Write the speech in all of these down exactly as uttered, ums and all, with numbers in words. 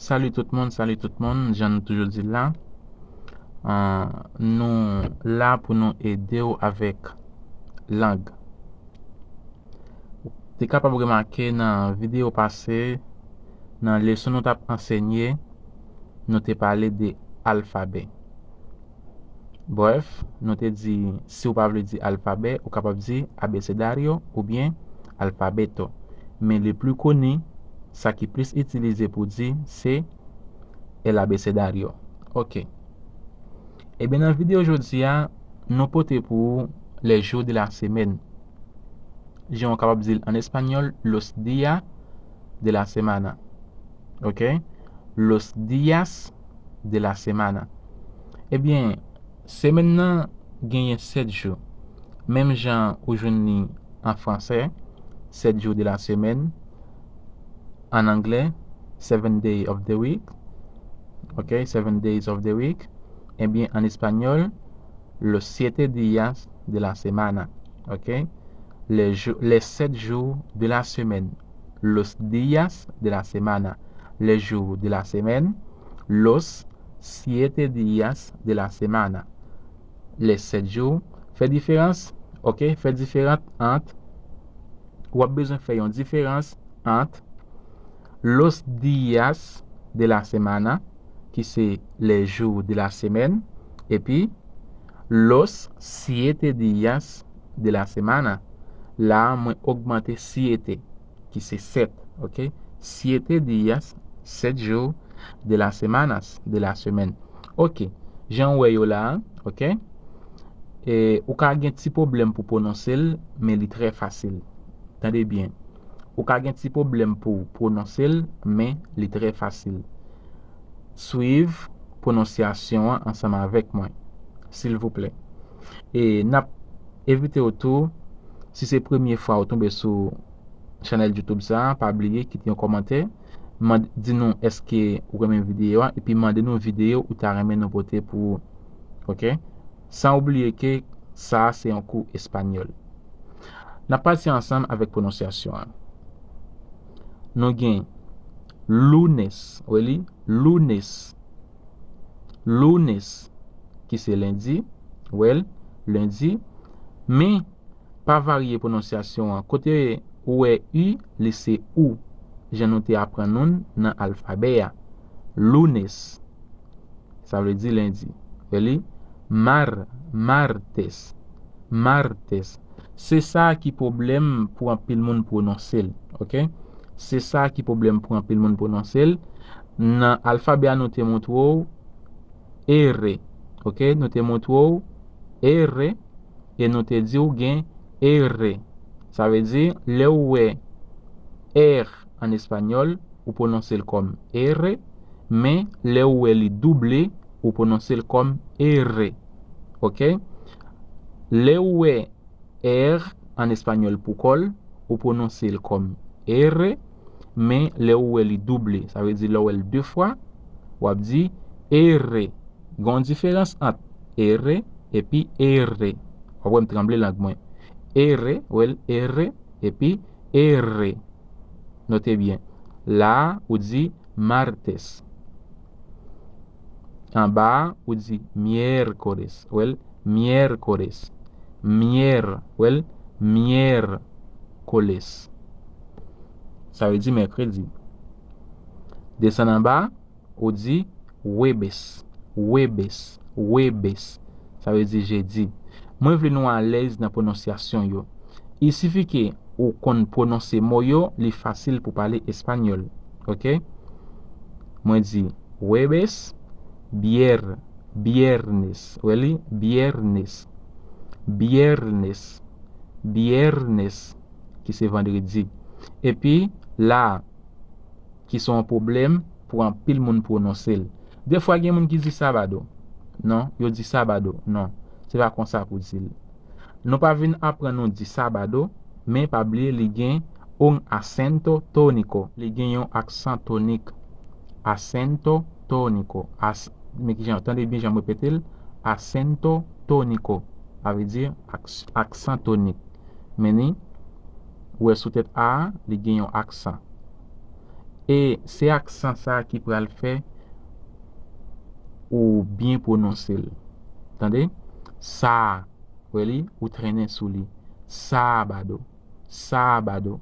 Salut tout moun, salut tout moun, jan nou toujou di l la, ah, nou la pou nou ede w avèk lang. Ou te kapab remake nan videyo pase, nan leson nou t ap ansenye, nou te pale de alfabè. Brèf, nou te di, si w pa vle di alfabè, ou kapab di abecedario oubyen alfabeto. Men le plus connu, sa ki plis itilize pou di, se el abecedario. Ok. Ebyen, nan videyo jodi a, nou pote pou ou les jours de la semaine. Jan w kapab di l an espanyòl, los días de la semana. Ok? Los días de la semana. Ebyen, semèn nan genyen sèt jou. Menm jan ou jwenn li an fransè, sept jours de la semaine. An anglè, seven day of the week. Ok, seven days of the week. Ebyen, an espanyòl, los siete días de la semana. Ok? Les jou-, les sept jours de la semaine. Los días de la semana. Les jours de la semaine. Los siete días de la semana. Les sept jours. Fè diferans, ok? Fè diferans ant, w ap bezwen fè yon diferans ant los días de la semana, ki se les jours de la semaine, epi los siete días de la semana. La a, mwen ogmante siete, ki se sèt, ok? Siete días, sept jours de la semanas, de la semaine. Ok, jan w wè yo la a, ok? E, ou ka gen ti pwoblèm pou pwononse l, men li trè fasil. Tande byen. Ou ka gen ti pwoblèm pou pwononse l, men li trè fasil. Swiv pwononsyasyon an ansanm avèk mwen, silvouplè. E n ap envite w tou, si se premye fwa ou tonbe sou chanèl YouTube sa a, pa bliye kite yon kòmantè, mande, di nou èske ou renmen videyo a, epi mande nou videyo ou ta renmen nou pote pou ou. Ok? San oubliye ke sa a se yon kou espanyòl. N ap pati ansanm avèk pwononsyasyon an. Nou gen lunes, w wè li, lunes, lunes, ki se lendi, w wè l, lendi, men pa varye pwononsyasyon an. Kote ou wè u, li se ou, jan nou te aprann nou l nan alfabè a. Lunes. Sa vle di lendi. Wè li? Mar, martes. Martes. Se sa ki pwoblèm pou anpil moun pwononse l. Ok? Se sa ki pwoblèm pou anpil moun pwononse l. Nan alfabè a, nou te montre w R. Ok? Nou te montre w R. E nou te di w gen R. Sa vle di, lè w wè R an espanyòl, ou pwononse l kòm R, men lè w wè li double, ou pwononse l kòm ere. Ok? Lè w wè R an espanyòl pou kò l, ou pwononse l kòm ere, men lè w wè li double, sa vle di lè w wè l de fwa, w ap di ere. Gen yon diferans ant ere epi ere. W ap wè m tranble lang mwen. Ere, w wè l, ere, epi ere. Note byen. La a, ou di martes. Anba a, ou di miércoles. W wè l, miércoles. Mier, w wè l, miércoles. Sa vle di mèkredi. Desann anba a, ou di jueves, jueves, jueves. Sa vle di jedi. Mwen vle nou alèz nan pwononsyasyon yo. Il suffit ke ou konn pwononse mo yo, li fasil pou pale espanyòl. Ok? Mwen di jueves, bier, viernes. W wè li? Viernes. Viernes. Viernes, ki se vandredi. Epi, la a, ki se yon pwoblèm pou anpil moun pwononse l. Defwa, gen moun ki di sabado. Non, yo di sabado. Non, se pa konsa pou di l. Nou pa vin aprann nou di sabado, men pa bliye li gen un acento tónico. Li gen yon aksan tonik. Acento tónico. As-, men kijan, tande byen jan m repete l. Acento tónico. Sa vle di aks-, aksan tonik. Men ni, ou wè sou tèt A a, li gen yon aksan. E se aksan sa ki pral fè ou byen pwononse l. Tande? Sa, wè li, ou trennen sou li. Sábado. Sábado.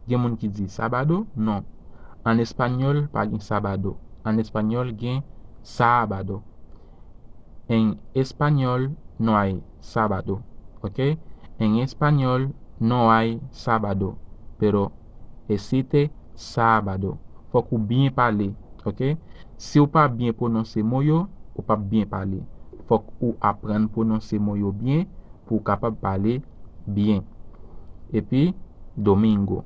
Gen moun ki di sábado? Non. An espanyòl, pa gen sábado. An espanyòl, gen sábado. En español no hay sábado. Ok? En español no hay sábado. Pero existe sábado. Fòk ou byen pale. Ok? Si w pa byen pwononse mo yo, ou p ap byen pale. Fòk ou aprann pwononse mo yo byen pou w kapab pale byen. Epi, domingo.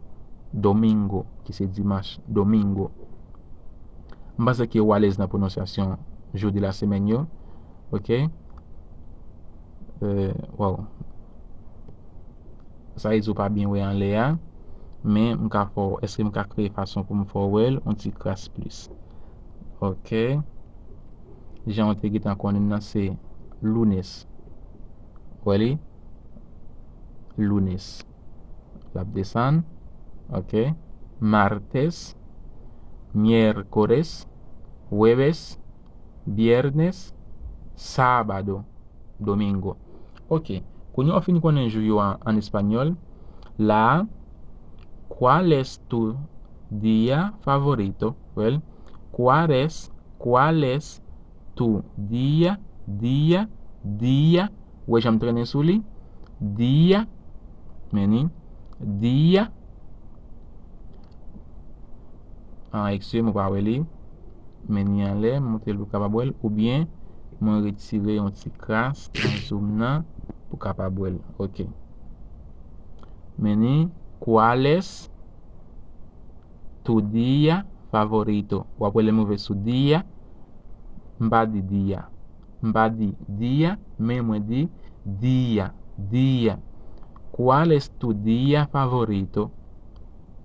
Domingo, ki se dimanch. Domingo. M panse ke w alèz nan pwononsyasyon jou de la semèn yo. Ok? Euh, wow. Sa vle di w pa byen wè anlè a. Men m ka fè w, èske m ka kreye fason pou m fè w wè l yon ti kras plis? Ok. Jan w te gentan konnen nan se lunes. Wè li? Lunes. L ap desann. Ok. Martes, miércoles, jueves, viernes, sábado, domingo. Ok. Kounye a w fin konnen jou yo an, an espanyòl. La, ¿cuál es tu día favorito? Well, ¿cuál es, cuál es tu día, día, día? Ou wè jan m trennen sou li? Día. Men ni. Día. Ah, excusez-moi, pa wè li. Men ni anlè, m monte l pou kapab wè l. Oubyen, mwen retire yon ti kras nan zoom nan pou kapab wè l. Ok. Men ni, ¿cuál es tu día favorito? W ap wè lè m rive sou día, m pa di día. M pa di día, men mwen di día, día. ¿Cuál es tu día favorito?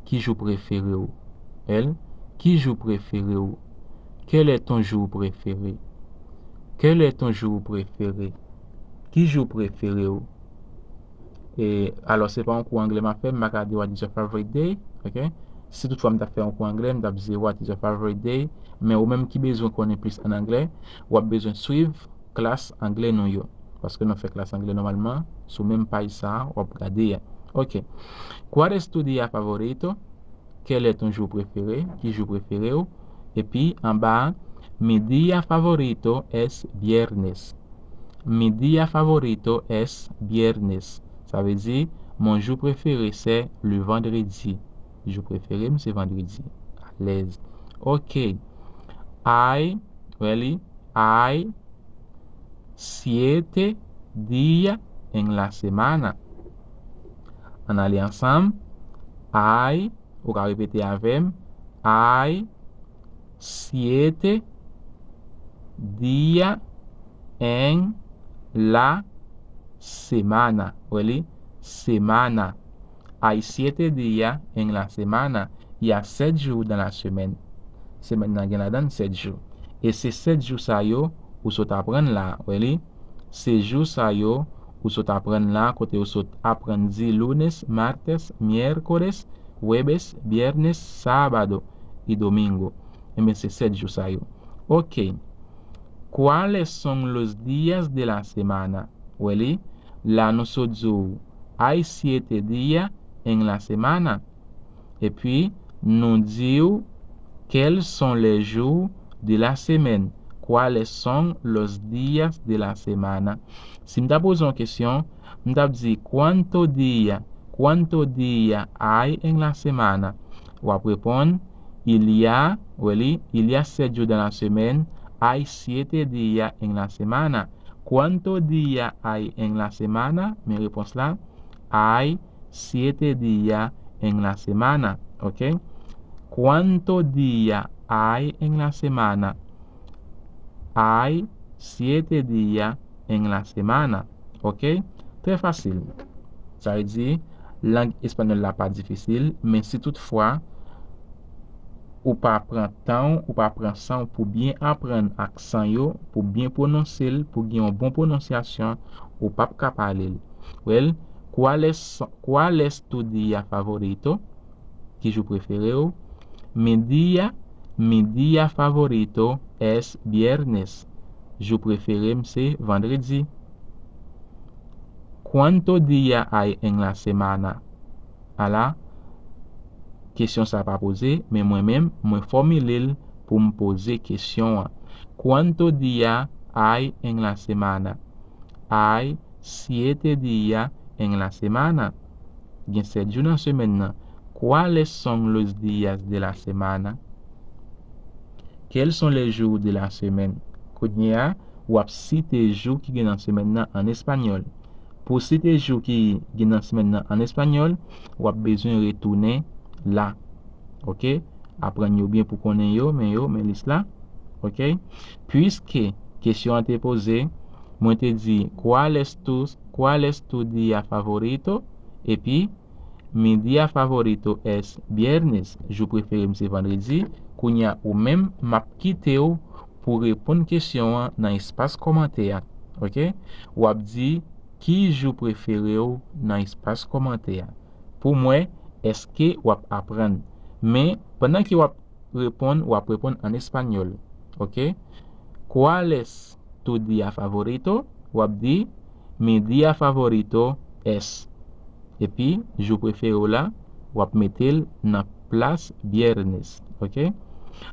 Ki jou prefere w? El, ki jou prefere w? Quel est ton jour préféré? Quel est ton jour préféré? Ki jou prefere w? E, alò, se pa yon kou anglè m ap fè, m pa ka di what is your favorite day, ok? Si toutfwa m t ap fè yon kou anglè, m t ap di what is your favorite day, men ou menm ki bezwen konnen plis an anglè, w ap bezwen swiv klas anglè nou yo. Paske nou fè klas anglè nòmalman sou menm paj sa a w ap gade a. Ok. ¿Cuál es tu día favorito? Quel est ton jour préféré? Ki jou prefere w? Epi anba a, mi día favorito es viernes. Mi día favorito es viernes. Sa vle di, mon jou prefere se le vendredi. Jou prefere m se vandredi. Alèz. Ok. Hay, wè li, hay siete día en la semana. Ann ale ansanm. Hay, ou ka repete avè m. Hay siete día en la semana. Wè li, semana. Hay siete día en la semana. Il y a sept jours dans la semaine. Semèn nan gen ladan l sèt jou. E se sèt jou sa yo ou sot aprann la, wè li. Se jou sa yo ou sot aprann la, kote ou sot aprann di lunes, martes, miércoles, jueves, viernes, sábado y domingo. Enben, se sèt jou sa yo. Ok. ¿Cuáles son los días de la semana? Wè li, la nou sot di w, hay siete día en la semana. Epi, nou di w, quels sont les jours de la semaine? ¿Cuáles son los días de la semana? Si m ta poze yon kesyon, m t ap di, ¿cuánto día, cuánto día hay en la semana? W ap reponn, il y a, wè li, il y a sept jours dans la semaine, hay siete día en la semana. ¿Cuánto día hay en la semana? Men repons la, hay siete día en la semana. Ok? ¿Cuánto día hay en la semana? Hay siete día en la semana. Ok? Trè fasil. Sa vle di, lang espanyòl la pa difisil, men si toutfwa ou pa pran tan w, ou pa pran san w pou byen aprann aksan yo, pou byen pwononse l, pou gen yon bon pwononsyasyon, ou p ap ka pale l. Well, ¿cuál es, cuál es tu día favorito? Ki jou prefere w? Mi día, mi día favorito es viernes. Jou prefere m se vandredi. ¿Cuánto día hay en la semana? Ala, kesyon sa pa poze, men mwen menm, mwen fòmile l pou m poze kesyon an. ¿Cuánto día hay en la semana? Hay siete día en la semana. Gen sèt jou nan semèn nan. ¿Cuáles son los días de la semana? Quels sont les jours de la semaine? Kounye a, w ap site jou ki gen nan semèn nan an espanyòl. Pou w site jou ki gen nan semèn nan an espanyòl, w ap bezwen retounen la. Oke? Aprann yo byen pou konnen yo, men yo, men lis la. Oke? Puiske kesyon an te poze, mwen te di, ¿cuál es tu, cuál es tu día favorito? Epi, mi día favorito es viernes. Jou prefere m se vandredi. Kounye a, ou menm, m ap kite w pou w reponn kesyon an nan espas kòmantè a. Oke? W ap di, ki jou prefere w nan espas kòmantè a. Pou m wè, èske w ap aprann. Men, pandan ke w ap reponn, w ap reponn an espanyòl. Oke? ¿Cuál es tu día favorito? W ap di, mi día favorito es. Epi, jou prefere w la, w ap mete l nan plas viernes. Oke?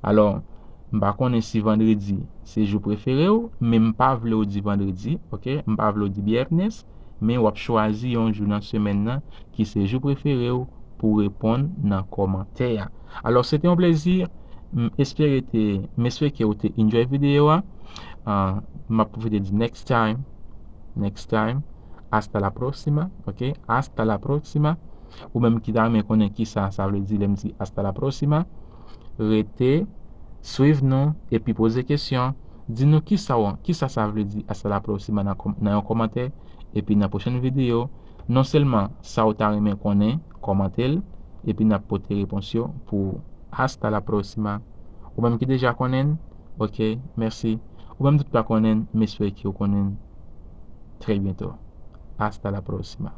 Alò, m pa konnen si vandredi se jou prefere w, men m pa vle w di vandredi, oke? M pa vle w di viernes, men w ap chwazi yon jou nan semèn nan ki se jou prefere w pou w reponn nan kòmantè a. Alò, se te yon plezi. M espere te, m espere ke w te enjoy videyo a. Ah, m ap pwofite di next time. Next time. Hasta la próxima. Oke? Hasta la próxima. Ou menm ki ta renmen konnen ki sa sa vle di lè m di hasta la próxima, rete, swiv nou, epi poze kesyon. Di nou ki sa w, ki sa sa vle di hasta la próxima nan kòm-, nan yon kòmantè. Epi nan pwochèn videyo, non sèlman sa w ta renmen konnen, kòmante l, epi n ap pote repons yo pou ou. Hasta la próxima. Ou menm ki deja konnen, oke, mèsi. Ou menm tout pa konnen, m espere ke w konnen. Très bientôt. Hasta la próxima.